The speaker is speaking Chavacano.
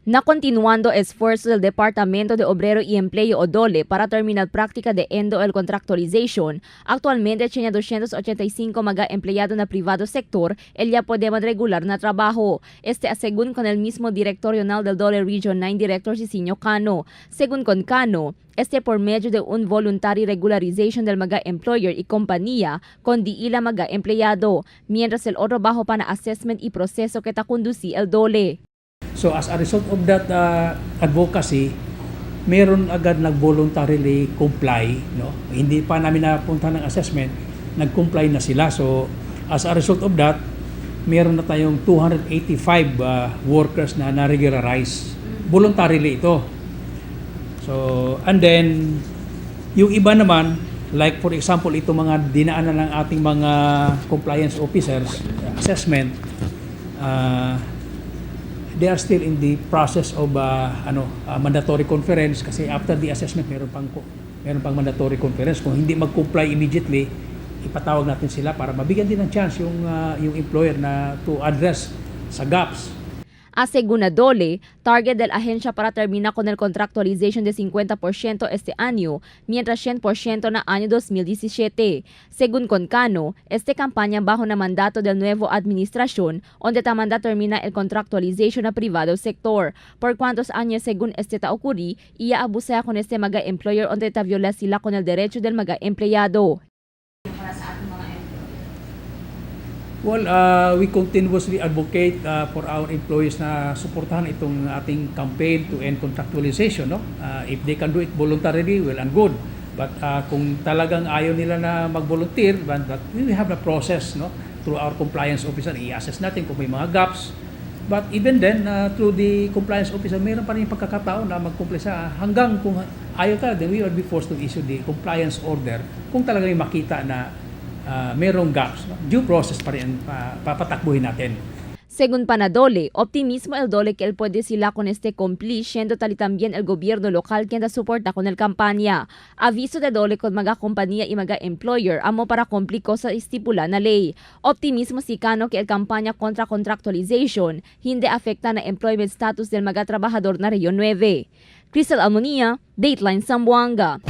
Na continuando esfuerzo del Departamento de Obrero y Empleo o DOLE para terminar práctica de endo el contractualization, actualmente tiene 285 mga empleyado na privado sector, el ya podemos regular na trabajo. Este según con el mismo director regional del DOLE Region 9, Director Sisinio Cano. Según con Cano, este por medio de un voluntary regularization del mga employer y compañía con di ila mga empleyado, mientras el otro bajo pa na assessment y proceso que ta conduci el DOLE. So as a result of that advocacy, meron agad nag-voluntarily comply, no? Hindi pa namin napunta ng assessment, nag-comply na sila. So as a result of that, meron na tayong 285 workers na na-regularize. Voluntarily ito. So, and then, yung iba naman, like for example, ito mga dinaanan ng ating mga compliance officers, assessment, they are still in the process of mandatory conference kasi after the assessment meron pang mandatory conference. Kung hindi mag-comply immediately, ipatawag natin sila para mabigyan din ng chance yung employer na to address sa gaps. A según a DOLE, target del agencia para terminar con el contractualization de 50% este año, mientras 100% na año 2017. Según con Cano, este campaña bajo na mandato del nuevo administración, donde ta manda termina el contractualization na privado sector. Por cuantos años según este ta ocurri, iya abusea con este maga employer donde ta viola sila con el derecho del maga empleyado. Para sa ating mga employer? Well, we continuously advocate for our employees na suportahan itong ating campaign to end contractualization, no? If they can do it voluntarily, well and good. But kung talagang ayaw nila na mag-volunteer, but we have a process, no? Through our compliance officer, i-assess natin kung may mga gaps. But even then, through the compliance officer, meron pa rin pagkakataon na mag-comply sa hanggang kung ayaw talaga, then we will be forced to issue the compliance order kung talaga may makita na merong gaps. No? Due process pa rin papatakbuhin natin. Según pa na DOLE, optimismo el DOLE que él puede sila con este cumplir, siendo tal y también el gobierno local quien da soporta con el campaña. Aviso de DOLE con mga compañía y mga employer amo para cumplir cosa estipula na ley. Optimismo si Cano que el campaña contra contractualization hindi afecta na employment status del mga trabajador na Region 9. Crystal Almonia, Dateline Zamboanga.